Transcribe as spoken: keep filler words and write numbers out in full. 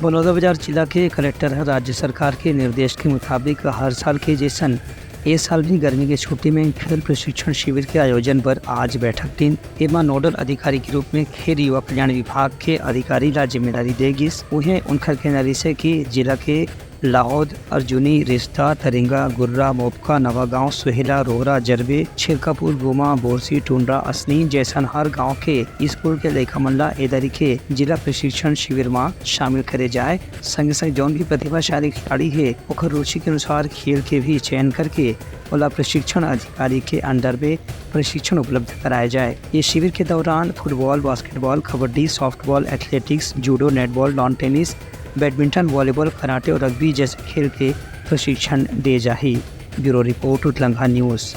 बलौदाबाजार जिला के कलेक्टर ह राज्य सरकार के निर्देश के मुताबिक हर साल के जैसन ए साल भी गर्मी के छुट्टी में खेल प्रशिक्षण शिविर के आयोजन बर आज बैठक दिन। एमा नोडल अधिकारी के रूप में खेल युवा कल्याण विभाग के अधिकारी ला जिम्मेदारी दे गिस। उहें उनखर कहना रिहिसे कि जिला के लाहौद, अर्जुनी, रिश्ता, तरिंगा, गुर्रा, मोपका, नवागांव, सुहेला, रोहरा, जरबे, छिरकापुर, गुमा, बोरसी, टुंडरा, असनी जैसन हर गांव के स्कूल के लइका मन ला ए दरी के जिला प्रशिक्षण शिविर म शामिल करे जाए। संगे संग जौन भी प्रतिभाशाली खिलाड़ी हे, ओकर रुचि के अनुसार खेल के भी चयन करके ओला प्रशिक्षण अधिकारी के under में प्रशिक्षण उपलब्ध कराए जाए। ये शिविर के दौरान football, basketball, kabaddi, softball, athletics, judo, netball, lawn tennis, badminton, volleyball, karate और रग्बी जैसे खेल के प्रशिक्षण दिए जाही। Bureau report, Utlangha news.